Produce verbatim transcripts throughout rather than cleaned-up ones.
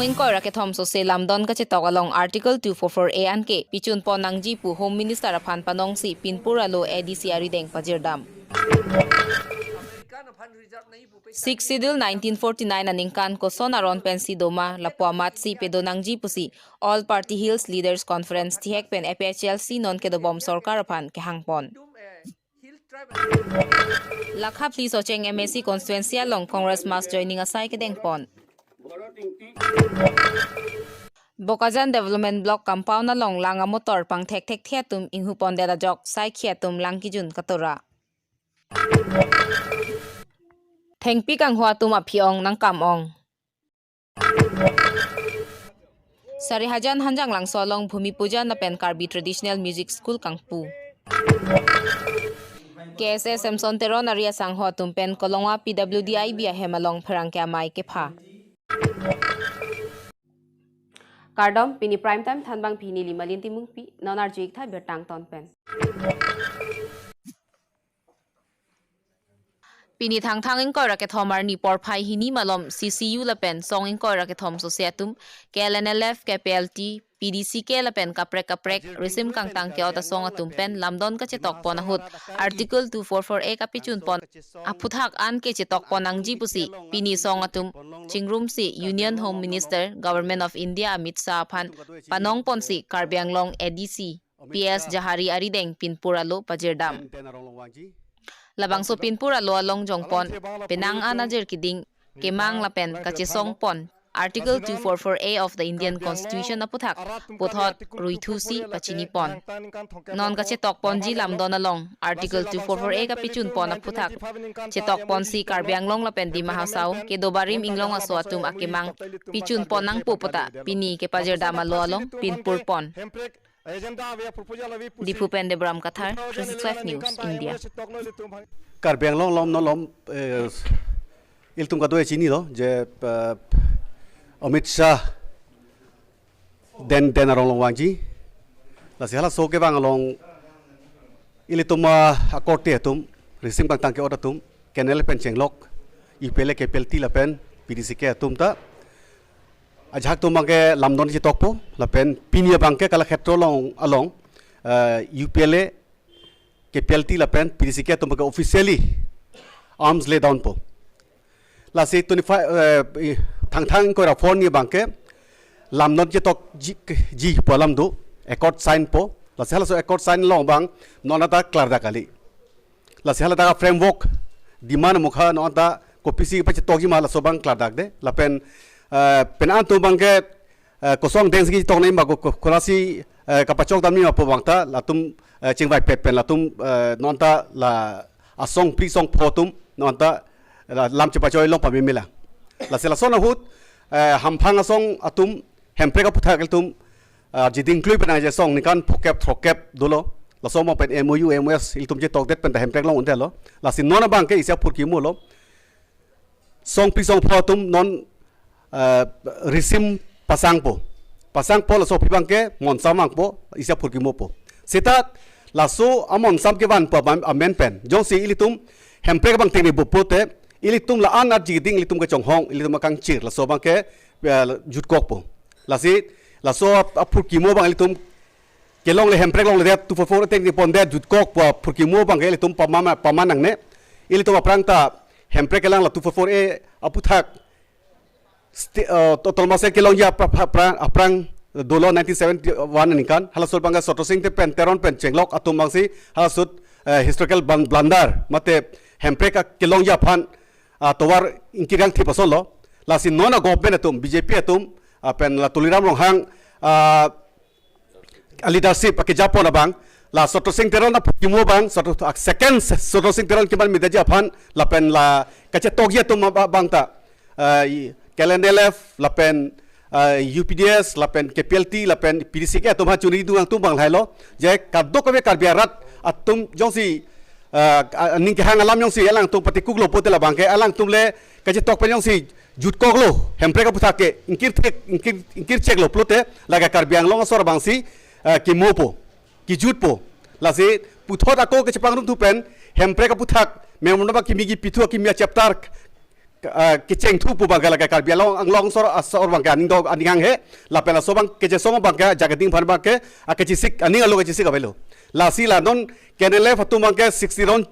ingkoi ra kethom sose lamdon kachetok along Article two four four A anke pichun pon nangji pu Home Minister aphan panongsi Pinpur alo A D C arideng pajirdam. Sixth Schedule nineteen forty-nine aningkan koson aron pensi doma lapu amatsi pedo nangji pusi All Party Hills Leaders Conference thihek pen A P H L C non kedobom sorkar aphan kehang pon. Lakha phli Socheng M A C constituency along Congress mass joining asai kedeng pon. Bokajan Development Block compound along lang amotor pangthek thekthe atum inghu pondet ajok saikhi atum lang kijun katora. Thengpi kanghu atum aphi-ong nangkam-ong. Sarihajan Hanjanglangso along Bhumi Pujan lapen Karbi Traditional Music School kangpu. K S A Samson Teron ari asangho atum pen Kolongwa P W D I B ahem along pherangke amei kepha. Kardom, pini Prime Time thanbangpi neli Malin Timungpi, non arju-ik tha birta angton pen. Pini Thangthang ingkoi ra kethom arni porphai hini malom C C U lapen song ingkoi ra kethom sose atum K L N L F, K P L T, P D C K lapen kaprek kaprek risim kangtang ke-ot asong atum pen lamdon kachetok pon ahut Article two four four A kapichun pon aphuthak anke chetok pon nangji pusi pini song atum chingrumsi Union Home Minister, Government of India Amit Shah aphan panong ponsi Karbi Anglong A D C P S Jahari arideng Pinpur alo pajirdam. Labangso Pinpur alo along jongpon penang an ajir keding kemang lapen kachesong pon Article two four four A of the Indian Constitution aphuthak puthot ruithusi pachini pon. Non kachetok ponji lamdon along Article two four four A kapichun pon aphuthak chetok ponsi Karbi Anglong lapen Dima Hasao kedo barim inglong aso atum akemang pichun pon nangpo puta pini kepajirdam alo along pinpur pon. Diphu pen Debram Kathar, three six five News, India. Karbi Anglong along non malom, eh, ilitum kadokave chinilo je, eh, Amit Shah den den arong along vangji. Lasi halaso kevang along ilitum, ah, akorte atum, risim kangtang ke-ot atum, K N L pen chenglok, U P L A, K P L T lapen P D C K atum ta ajahak atum abangke lamdon chetokpo, lapen pini abangke Kalakhetro along, along, eh, U P L A, K P L T lapen P D C K atum abangke officially arms lay down po. Lasi twenty-five, eh, i, Thangthang ingkoi ra four ni abangke lamdon chetokji, ji pu alam do, accord sign po. Lasi halaso accord sign along abang non anta klardak kali. Lasi haladak a-framework demand amokha non anta kopisi pachetokji ma laso abang klardakde. Lapen, eh, penang atum abangke, eh, kosong dengsi chetoknei ma ko, ko, kolasi, eh, kapachok damji ma pu abang ta latum, eh, chingvaipet pen latum, eh, non anta la asong phli song pho atum non anta la lam chepachoi long pameme lang. Lasi lason ahut, eh, hamphang asong atum Hemprek aphuthak ilitum, ah, jiding klui penang je song ningkan phokep throkep dolo. Laso mo pen M O U, M O S ilitum chetokdet pen ta Hemprek along undetlo. Lasi non abangke isi aphurkimo lo. Song phli song pho atum non, ah, risim pasangpo. Pasangpo laso aphi abangke monsam vangpo, isi aphurkimopo. Seta laso amonsam kevanpo amen pen jongsi ilitum Hemprek abang tengne bopo te, ilitum la-an arji keding ilitum kechonghong, ilitum akangchir, laso abangke, eh, jutkokpo. Lasi, laso ap-, aphurkimo abang ilitum kelongle Hemprek longledet two four four A tengne pondet jutkok pu aphurkimo abangke ilitum pamama-, paman nangne. Ilitum aphrang ta Hemprek kelang la two four four A aphuthak sti-, eh, to-, tolmase kelongji apra-, apra-, aphrang dolo nineteen seventy-one aningkan. Halaso abangke Chotra Singte pen Teron pen chenglok atum abangsi halaso, eh, historical blan-, blunder mate Hemprek akelongji aphan, ah, tovar ingkirang thip asonlo. Lasi non a-government atum, B J P atum, ah, pen la Tuliram Ronghang, ah, a-leadership akejapon abang, la Chotra Sing Teron aphurkimo abang, Chotra, ah, second Chotra Sing Teron keman medaji aphan, lapen la kachetokji atum aba-, abang ta, ah, i, K L N L F, lapen, ah, U P D S, lapen K P L T, lapen P D C K atum ha chunri dung atum abang lahailo. Je kadokave Karbi arat atum jongsi, ah, a-, aning kehang alam jongsi alangtum patikuklo pulote labangke alangtum le kachetok pen jongsi jutkoklo, Hemprek aphuthak ke ingkir thek, ingkir, ingkir cheklo pulote, lake Karbi Anglong asor abangsi, eh, kemopo, kejutpo. Lasi puthot ako kechepangrum thu pen, Hemprek aphuthak, memorandum akimi kipithu akimi a-chapter ah, kechengthu pu abangke lake Karbi Anglong, Anglong asor, asor abangke aning do, aning hanghe, lapen laso abang kechesong abangke, jaga ding aphan abangke, ah, kechesik, aning arlo kechesik avelo. Lasi la non K N L F atum abangke sixty round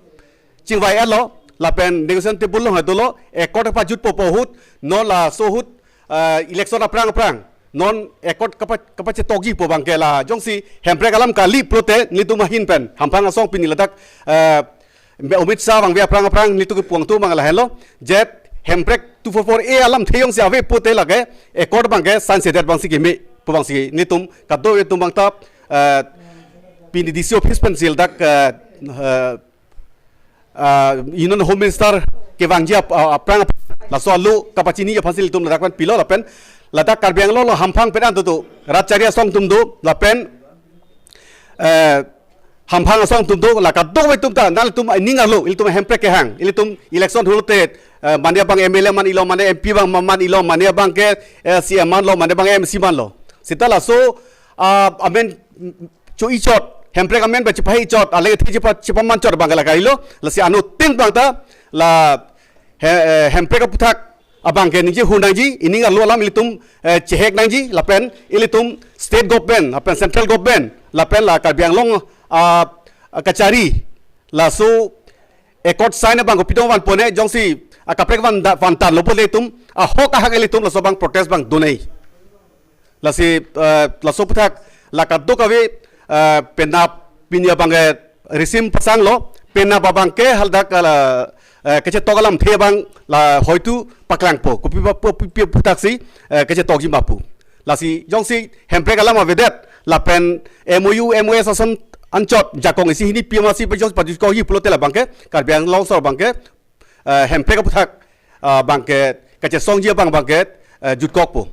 chingvai-etlo, lapen negotiation table along dolo, accord pajutpo pu ahut, non laso ahut, ah, election aphrang aphrang, non accord kapa, kapachetokji pu abangke la, jongsi hemprek alam kali pulote, nelitum ahin pen, Hamphang asong pini ladak, ah, Amit Shah abang ave aphrang aphrang, nelitum kepu angtum abang lahenlo, jet hemprek two four four A alamthe jongsi ave pulote lake, accord abangke sign sedet abangsi keme, pu abangsi nelitum, kadokave atum abang ta, ah, pini D C office pensi ladak, ah, ah, ah, Union Home Minister kevangji ap-, ah, aphrang ap-, laso alo kapachini aphansi nelitum ladak pen pilo lapen ladak Karbi Anglong along Hamphang pen an tutu, rat chari asong atum do lapen, eh, Hamphang asong atum do, la kadokave atum ta, nanglitum aning arlo, ilitum hemprek kehang, ilitum election ahut te, eh, mane abang M L A man-ilo, mane M P abang ma-, man-ilo, mane abangke, eh, C M manlo, mane abang M C manlo. Seta laso, ah, amen cho-i chot, hemprek amen ba chepahe chot, alangli athe chepa, chepaman chot abangke la kalilo, lasi anuttin abang ta, la he-, eh, hemprek aputhak abangke ningje hu nangji, ining arlo alam ilitum, eh, chehek nangji, lapen ilitum state government, lapen central government, lapen la Karbi Anglong, ah, ah, kachari, laso accord sign abang kopi dong vanpo ne, jongsi, ah, kaprek van da, van tanlo pulote itum, ah, ahok ahak ilitum laso abang protest abang do nangji. Lasi, eh, laso aputhak, la kadokave, eh, penap pini abangke risim pasanglo, penap abangke haladak la, eh, kachetok alamthe abang la hoitu paklangpo, kopi pa, pu, pu, pu, aputhaksi, eh, kachetokji ma pu. Lasi jongsi hemprek alam avedet, lapen M O U, M O S ason anchot, jakong isi hini P M R C pa jongsi pajutkokji pulote la abangke, Karbi Anglong asor abangke, eh, hemprek aputhak, ah, abangke kachesongji abang abangke, eh, jutkokpo.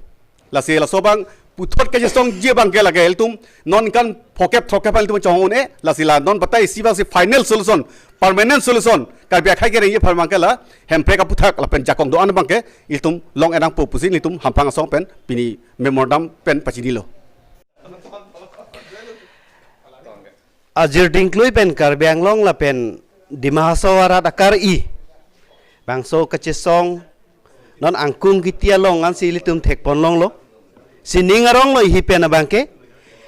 Lasi laso abang puthot kachesongji abangke lake ilitum non kan phokep throkkep ilitum chong un-e, lasi la non batai isi abangsi final solution, permanent solution, Karbi akhei kerengji aphan abangke la hemprek aputhak lapen jakong do-an abangke ilitum long-et nangpo pusi nelitum Hamphang asong pen pini memorandum pen pachinilo. Ajir dingklui pen Karbi Anglong lapen Dima Hasao arat akari bangso kachesong non angkung kiti along ansi ilitum thekpon longlo. Sining aronglo ihi pen abangke.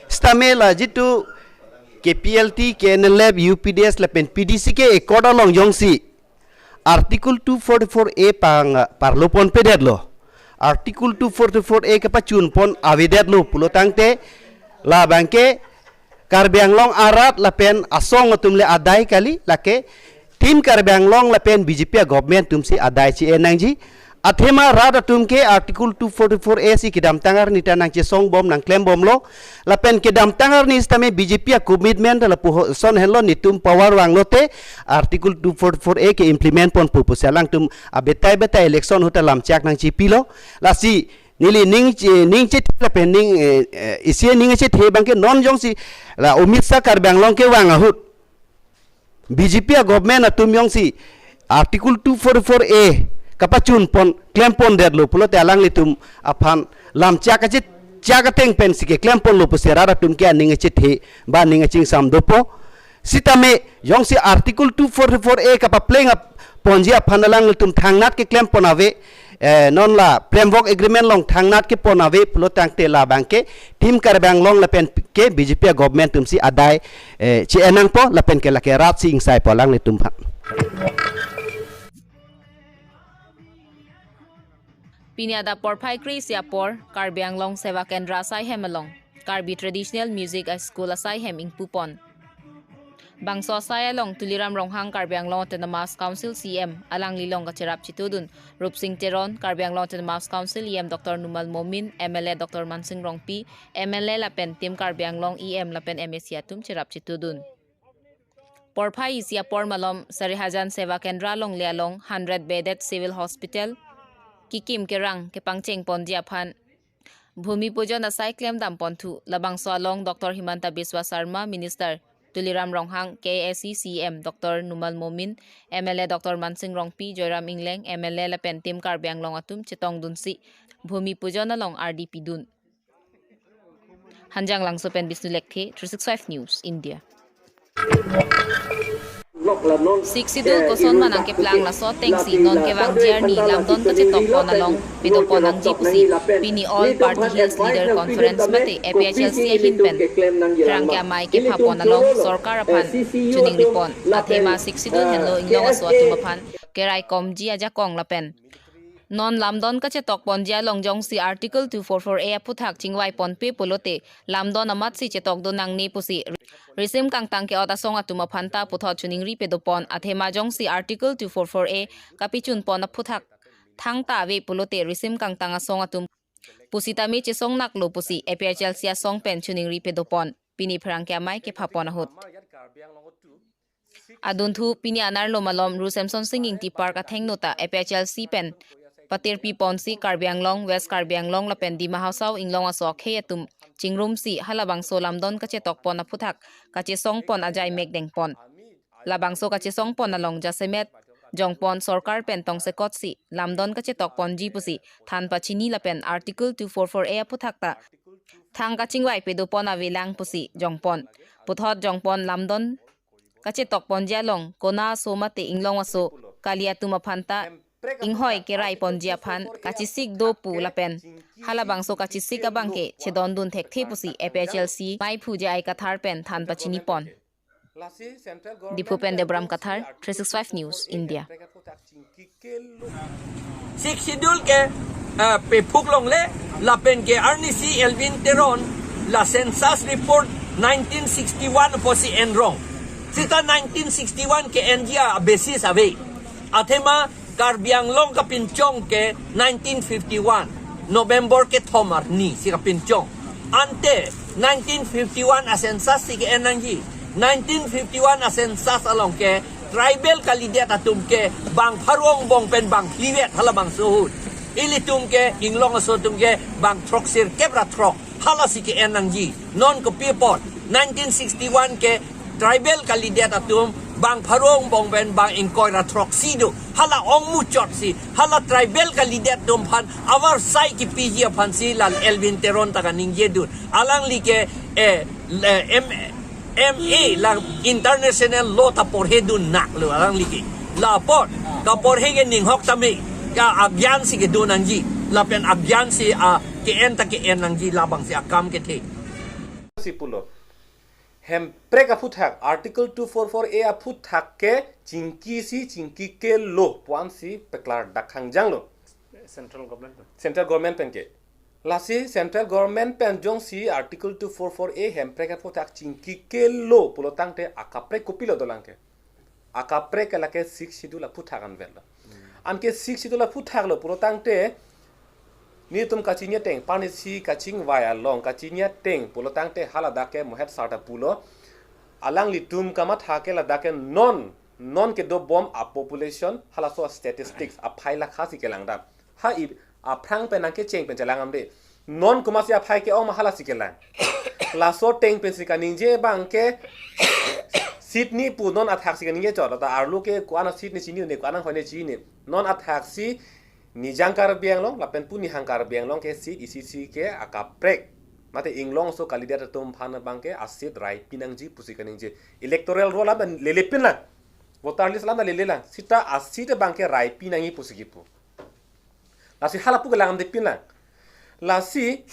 Sitame la jitu K P L T, K N L F, U P D S lapen P D C ke accord along jongsi Article two forty-four A pang, parlopon pedetlo. Article two forty-four A kapachunpon avedetlo pulo tangte, la abangke Karbi Anglong arat lapen asong atum le adai kali, lake Team Karbi Anglong lapen B J P a-government atumsi adai chi-en nangji. Athema rat atum ke Article two forty-four A si kedamtang arni ta nangchesongbom nangklembomlo. Lapen kedamtang arni sitame B J P a-commitment lapuson henlo, netum power vanglote Article two forty-four A ke-implement ponpo pusi alangtum abetai betai election ahut ta lamchak nangchipilo. Lasi neli ning che, ning chethe lapen ning, eh, eh, isi aning chethe abangke non jongsi la Amit Shah Karbi Anglong kevang ahut B J P a-government atum jongsi Article two forty-four A kapachunpon klempondetlo pulote alanglitum aphan lamchak kache, chak ateng pensi keklemponlo pusi rat atum ke aning chethe ba aning chingsam dopo. Sitame jongsi Article two forty-four A kapapleng ap-, ponji aphan alanglitum thangnat keklempon ave, eh, non la framework agreement along thangnat kepon ave pulo tangte la abangke Team Karbi Anglong lapen ke B J P a-government atumsi adai, eh, chi-en nangpo lapen ke lake rat si ingsaipo alanglitum aphan. Pini adap porphai kre-isi apor, Karbi Anglong Seva Kendra asaihem along Karbi Traditional Music School asaihem ingpupon. Bangso asai along Tuliram Ronghang, Karbi Anglong Autonomous Council C E M, alanglilong kacherap chitudun, Rupsing Teron, Karbi Anglong Autonomous Council E M Doctor Numal Momin, M L A Doctor Mansing Rongpi, M L A lapen Team Karbi Anglong E M lapen M A C atum cherap chitudun. Porphai isi apor malom Sarihajan Seva Kendra longle along hundred bedded Civil Hospital kikim kerang kepangchengponji aphan Bhumi Pujon asai klemdamponthu, labangso along Doctor Himanta Biswa Sarma, Minister, Tuliram Ronghang, K A A C C E M Doctor Numal Momin, M L A Doctor Mansing Rongpi, Joyram Engleng, M L A lapen Team Karbi Anglong atum chetongdunsi Bhumi Pujon along ardi pidun. Hanjanglangso pen Bisnu Lekthe, three six five News, India. Sixth Schedule koson ma nangkeplang laso atengsi non kevangji arni lamdon kachetokpon along pedopon nangji pusi pini All Party Hills Leader Conference mate A P H L C ahin pen pherangke amei kephapon along sorkar aphan choningripon. Athema Sixth Schedule henlo inglong aso atum aphan keraikomji ajakong lapen non lamdon kachetokponji along jongsi Article two four four A aphuthak chingvaiponpe pulote lamdon amatsi chetokdun nangne pusi risim kangtang ke-ot asong atum aphanta puthot choningri pedopon. Athema jongsi Article two four four A kapachunpon aphuthak thangta ave pulote risim kangtang asong atum pusitame chesongnaklo pusi A P H L C asong pen choningri pedopon pini pherangke amei kephapon ahut. Adunthu pini anerlo malom Ru Semsonsing Ingti Park athengno ta A P H L C pen patirpiponsi Karbi Anglong, West Karbi Anglong lapen Dima Hasao inglong aso akhei atum chingrumsi halabangso lamdon kachetokpon aphuthak kachesongpon ajai mekdengpon. Labangso kachesongpon along jasemet jongpon sorkar pen tongsekotsi lamdon kachetokponji pusi than pachini lapen Article two four four A aphuthak ta thang kachingvai pedopon avelang pusi jongpon. Puthot jongpon lamdon kachetokponji along kona aso mate inglong aso kali atum aphanta inghoi keraiponji aphan kachesik do pu lapen halabangso kachesik abangke chedondun thekthe pusi A P H L C meiphu J I Kathar pen than pachinipon. Diphu pen Debram Kathar, three six five News, India. Sixth Schedule ke uh, pephuk longle lapen ke arnisi Elwin Teron la census report nineteen sixty-one apotsi enrong. Sita nineteen sixty-one ke-enji abasis ave. Athema Karbi Anglong kapinchong ke nineteen fifty-one November kethom arni si kapinchong. Ante nineteen fifty-one a-census si ke-en nangji. Nineteen fifty-one a-census along ke tribal kalidet atum ke bang pharo angbong pen bang phlivet halabangso ahut. Ilitum ke inglong aso atum ke bang throksirkep ra throk halasi ke-en nangji. Non kopi apot nineteen sixty-one ke tribal kalidet atum bang pharo angbong pen bang ingkoi ra throksi do. Hala ongmuchotsi hala tribal kalidet atum aphan avarsai kipiji aphansi la Elwin Teron ta kaningjedun. Alangli ke eh, eh, M, M A la international law ta porhedun naklo alangli ke. La apot kaporhe ke ninghok tame ka agyan si kedun nangji. Lapen agyan si a ke-en ta ke-en nangji labangsi akam kethe. Si pulo. Hemprek aphuthak, Article two four four A aphuthak ke chingkisi chingkikelo puansi peklardak hangjanglo. Central government pen. Central government pen ke. Lasi central government pen jongsi Article two four four A Hemprek aphuthak chingkikelo pulo tangte akaprek kopilo dolang ke. Akaprek ke lake Sixth Schedule aphuthak anvetlo. Anke Sixth Schedule aphuthaklo pulo tangte nelitum kachini ateng, parnisi kachingvai along kachini ateng pulo tangte haladak ke mohet sarta pulo. Alanglitum kamatha ke ladak ke non, non kedobom a-population halaso statistics aphai lakha si kelangdam. Ha i aphrang pen nangkecheng pen chelang amde. Non komatsi aphai ke-ong ma halasi kelang. Laso ateng pensi kaningje abangke seat ni pu non athaksi kaningje chot. Ta arlo ke ko-an a-seat ne chini ne, ko-an anghoi ne chini. Non athaksi Nijang Karbi Anglong lapen pu Nihang Karbi Anglong ke seat isi isi ke akaprek. Mate inglong aso kalidet atum aphan abangke a-seat raipi nangji pusi kaningje. Electoral roll alam lelepin lang. Voter list alam lele lang. Sita a-seat abangke raipi nangji pusi kipu. Lasi hala pu kelang amdepin lang. Lasi,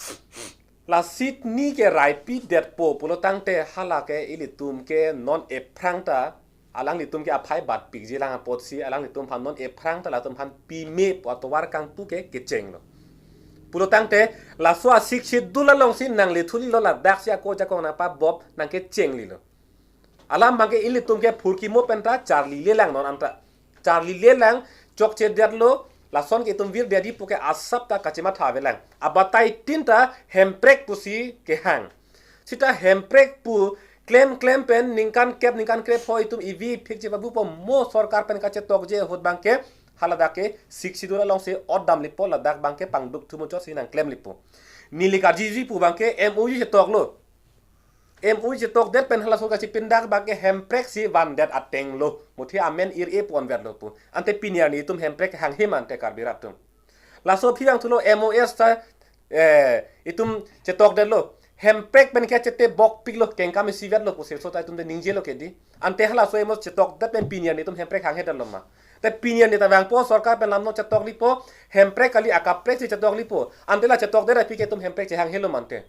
la seat ni ke raipi detpo pulo tangte hala ke ilitum ke non ephrang ta alanglitum ke aphai batpikji lang apotsi alanglitum aphan non ephrang ta latum aphan pime pu atovar kangpu ke kechenglo. Pulo tangte laso a-Sixth Schedule alongsi nanglethulilo ladaksi ako ajakong nangpabop nangkechenglilo. Alam abangke ilitum ke phurkimo penta charlile lang non anta. Charlile lang chokchedetlo lason ke itum virdetji puke asap ta kachematha avelang. Abatai tin ta Hemprek pusi kehang. Sita Hemprek pu klem klem pen ningkan kep ningkan krepho itum ivi phik chepabupo mo sorkar pen kachetokje ahut abangke haladak ke Sixth Schedule alongsi ot damlipo ladak abangke pangduk thumuchotsi nangklemlipo. Neli karjiji pu abangke M O U chetoklo. M O U chetokdet pen halaso kachipindak abangke Hemprek si vandet atenglo. Muthe amen ir-e ponvetlo pu. Ante pini arni itum Hemprek hanghe ma ante Karbi rat atum. Laso aphi vangthulo M O S ta eh, itum chetokdetlo. Hemprek pen ke chete bokpiklo, kengkam isivetlo pusi so ta itum de ningjelo ke di. Ante halaso emos chetokdet pen pini arni itum hemprek hanghe detlo ma? Te pini arni ta vangpo sorkar pen lamno chetoklipo, hemprek kali akaprek si chetoklipo. Ante la chetokdet aphi ke itum hemprek chehanghelo mante.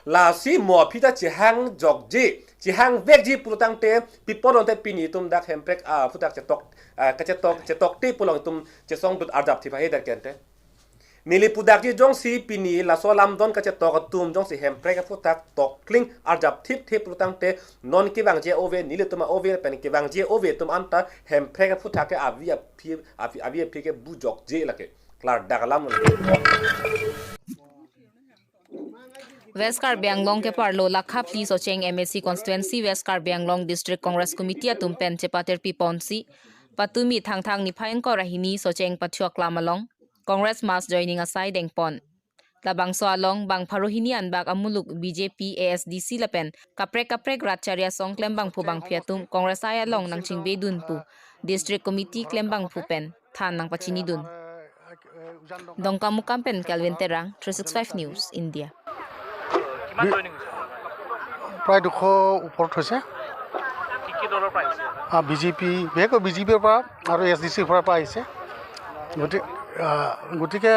Lasi mo aphi ta chehangjokji, chehangvekji pulotangte, pi apot ante pini itum dak hemprek aphuthak chetok, ah, kachetok, chetokte pu along itum chesongdut arjap thip ahe der kente. Neli pudakji jongsi pini laso lamdon kachetok atum jongsi hemprek aphuthak tokling arjap thipthip pulotangte non kevangji ove, nelitum ove pen kevangji ove atum anta hemprek aphuthak ke avi aphi, avi, avi aphi ke bujokje lake. Klardak alam. West Karbi Anglong keparlo lakha phli Socheng M A C constituency West Karbi Anglong District Congress Committee atum pen chepatirpi ponsi patumi Thangthang niphai ingkoi ra hini Socheng Pathu Aklam along Congress mass joining asai dengpon. Labangso along bang pharo hini anbak amuluk B J P, A S D C lapen kaprek kaprek rat chari asong klembangphu bangphi atum Congress ai along nangchingbe dun pu District Committee klembangphu pen than nangpachini dun. Dongkamukam pen Kelvin Terang, three six five News, India. কিমান জইনিং হৈছে? প্ৰায় দুশ ওপৰত হৈছে। কি কি দলৰ পৰা আহিছে? বি জে পি, বিশেষকৈ বি জে পিৰ পৰা আৰু এ এছ ডি চিৰ পৰা, পৰা আহিছে। গতিকে, আহ, গতিকে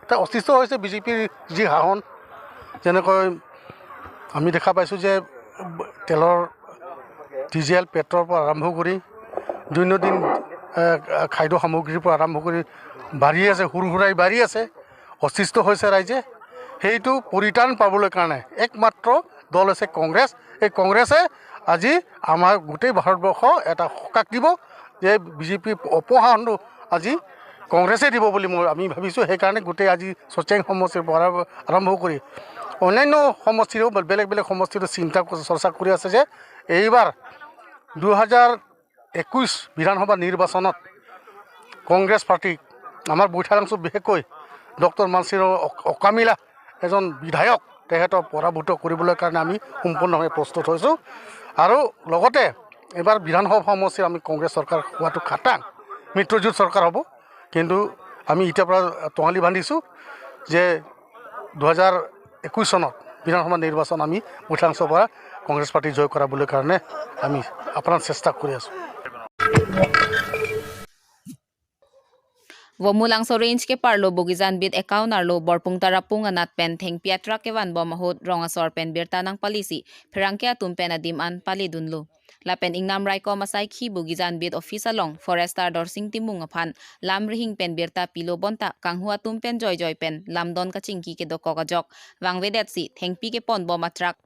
এটা অস্তিত্ব হৈছে বি জে পিৰ যি শাসন, যেনেকৈ আমি দেখা পাইছোঁ যে তেলৰ, ডিজেল, পেট্ৰলৰ পৰা আৰম্ভ কৰি দৈনন্দিন, আহ, খাদ্য সামগ্ৰীৰ পৰা আৰম্ভ কৰি বাঢ়ি আছে, হুৰহুৰাই বাঢ়ি আছে। অস্তিত্ব হৈছে ৰাইজে। সেইটো পৰিত্ৰাণ পাবলৈ কাৰণে একমাত্ৰ দল হৈছে কংগ্ৰেছ। এই কংগ্ৰেছে আজি আমাৰ গোটেই ভাৰতবৰ্ষ এটা সকাহ দিব যে বি জে পি অপসাৰণটো আজি কংগ্ৰেছে দিব বুলি মই, আমি ভাবিছোঁ। সেইকাৰণে গোটেই আজি চচেং সমষ্টিৰ পৰা আৰম্ভ কৰি অন্যান্য সমষ্টিৰেও, বেলেগ বেলেগ সমষ্টিৰেও চিন্তা, চৰ্চা কৰি আছে যে এইবাৰ দুহেজাৰ একৈশ বিধানসভা নিৰ্বাচনত কংগ্ৰেছ পাৰ্টি, আমাৰ বৈঠালাংচু বিশেষকৈ ডক্টৰ মানসিংহ অক-, অকামিলা এজন বিধায়ক, তেখেতক পৰাভূত কৰিবলৈ কাৰণে আমি সম্পূৰ্ণভাৱে প্ৰস্তুত হৈছোঁ। আৰু লগতে এইবাৰ বিধানসভা সমষ্টিত আমি কংগ্ৰেছ চৰকাৰ হোৱাটো খাটাং, মিত্ৰজোঁট চৰকাৰ হ'ব। কিন্তু আমি এতিয়াৰ পৰা টঙালি বান্ধিছোঁ যে দুহেজাৰ একৈশ চনত বিধানসভা নিৰ্বাচন আমি বৈঠালাংচুৰ পৰা কংগ্ৰেছ পাৰ্টি জয় কৰাবলৈ কাৰণে আমি আপ্ৰাণ চেষ্টা কৰি আছোঁ। Vomulangso range keparlo Bogijan bit account arlo Borpung Tarapung anat pen thengpi atruck kevanbom ahut rong asor pen birta nangpalesi pherangke atum pen adim an paledunlo. Lapen ingnam raikom asaikhi Bogijan bit office along forester Dorsing Timung aphan lam rihing pen birta pilo bonta kanghu atum pen joijoi pen lamdon kachingki kedokok ajok vangvedetsi thengpi keponbom atruck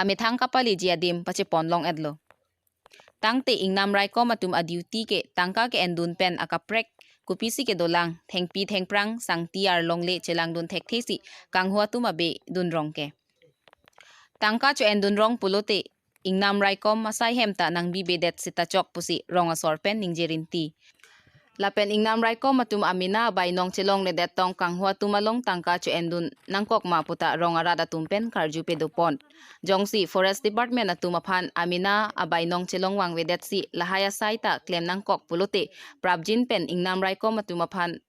amethang kapaleji adim pachepon long-etlo. Tangte ingnam raikom atum a-duty ke tangka ke-endun pen akaprek kopisi kedolang, thengpi thengphrang sangti arlongle chelangdun thekthesi kanghu atum abe dunrong ke. Tangka cho-endunrong pulote ingnam raikom asai hem ta nangbibedet seta chok pusi rong asor pen ningje rinti. Lapen ingnam raikom atum amena abainong chelongledet tong kanghu atum along tangka cho-endun nangkok ma puta rong arat atum pen karju pedopon. Jongsi Forest Department atum aphan amena abainong chelong vangvedetsi lahai asai ta klem nangkok pulote prapjin pen ingnam raikom atum aphan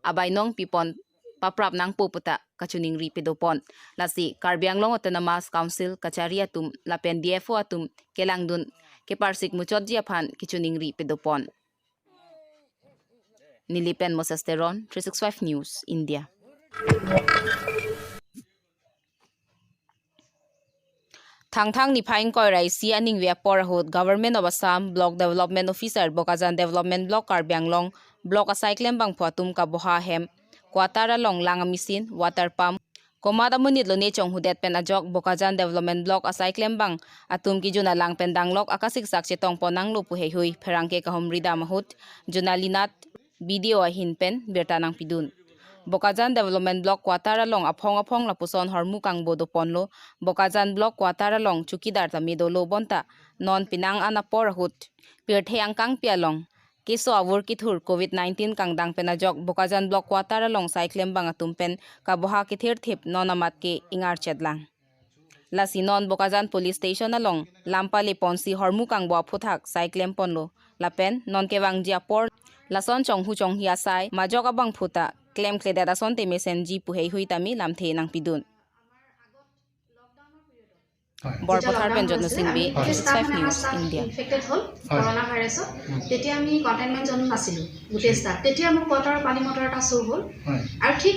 abainong pipon paprap nangpo puta kachiningri pedopon. Lasi Karbi Anglong Autonomous Council kachari atum lapen D F O atum kelangdun keparsik muchotji aphan kachiningri pedopon. Neli pen Moses Teron, three six five News, India. Thangthang niphai ingkoi ra isi aningve apor ahut Government of Assam Block Development Officer Bokajan Development Block Karbi Anglong Block asai klembangphu atum kaboha ahem quarter along lang a-machine, water pump, komat amonit lone chonghudet pen ajok Bokajan Development Block asai klembang atum kejun alang pen danglok akasiksak chetongpon nanglo pu heihui pherangke kahumri dam ahut Jonalinath B D O ahin pen birta nangpidun. Bokajan Development Block quarter along aphong aphong lapuson hormu kangbo doponlo, Bokajan Block quarter along chowkidar tame dolo bonta non penang an apor ahut pirthe angkangpi along keso avur kethur covid nineteen kangdang pen ajok Bokajan Block quarter along sai klembang atum pen kaboha kethirthip non amat ke ingarchetlang. Lasi non Bokajan Police Station along lam paleponsi hormu kangbo aphuthak sai klemponlo. Lapen non kevangji apor lason chonghu chonghi asai majok abangphu ta klemkledet asonte mesenji pu heihui tame lamthe nangpidun. Borpathar পৰা ৰঞ্জন সিং বি, হয়। Six Five News, India. Infected হ'ল হয়। কৰোণা ভাইৰাছত। উম। তেতিয়া আমি কণ্টেইনমেণ্ট জ'নত আছিলোঁ গোটেই ষ্টাফ। তেতিয়া মোৰ কোৱাৰ্টাৰৰ পানী মটৰ এটা চুৰ হ'ল। হয়। আৰু ঠিক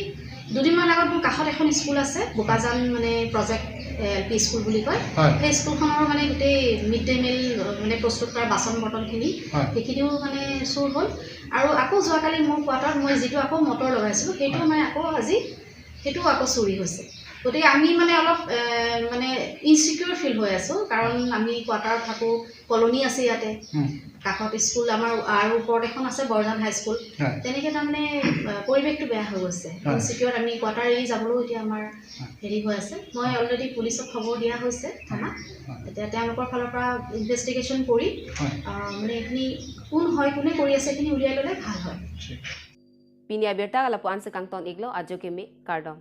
দুদিনমান আগত মোৰ কাষত এখন স্কুল আছে, বোকাজান মানে প্ৰজেক্ট এল পি স্কুল বুলি কয়। হয়। সেই স্কুলখনৰ মানে গোটেই মিড ডে মিল মানে প্ৰস্তুত কৰা বাচন বৰ্তনখিনি, হয়। সেইখিনিও মানে চুৰ হ'ল। আৰু আকৌ যোৱাকালি মোৰ কোৱাৰ্টাৰত মই যিটো আকৌ মটৰ লগাইছিলোঁ, সেইটো হয়। মানে আকৌ আজি সেইটো আকৌ চুৰি হৈছে। গতিকে আমি মানে অলপ এ, মানে ইনচিকিউৰ ফিল হৈ আছোঁ, কাৰণ আমি কোৱাৰ্টাৰত থাকোঁ, কলনী আছে ইয়াতে, হুম। কাষত স্কুল আমাৰ আৰু ওপৰত এখন আছে বৰজান হাইস্কুল। হয়। তেনেকে তাৰমানে এ, পৰিৱেশটো বেয়া হৈ গৈছে। হয়। ইনচিকিউৰ, আমি কোৱাৰ্টাৰ এৰি যাবলৈও এতিয়া আমাৰ হয়। হেৰি হৈ আছে। মই অলৰেডি পুলিচক খবৰ দিয়া হৈছে থানাত। হয়। এতিয়া তেওঁলোকৰ ফালৰ পৰা ইনভেষ্টিগেশ্যন কৰি হয়। আহ, মানে এইখিনি কোন হয়, কোনে কৰি আছে, এইখিনি উলিয়াই ল'লে ভাল হয়। ঠিক। Pini abirta ke lapu-an si kangton iklo, ajo keme, kardom.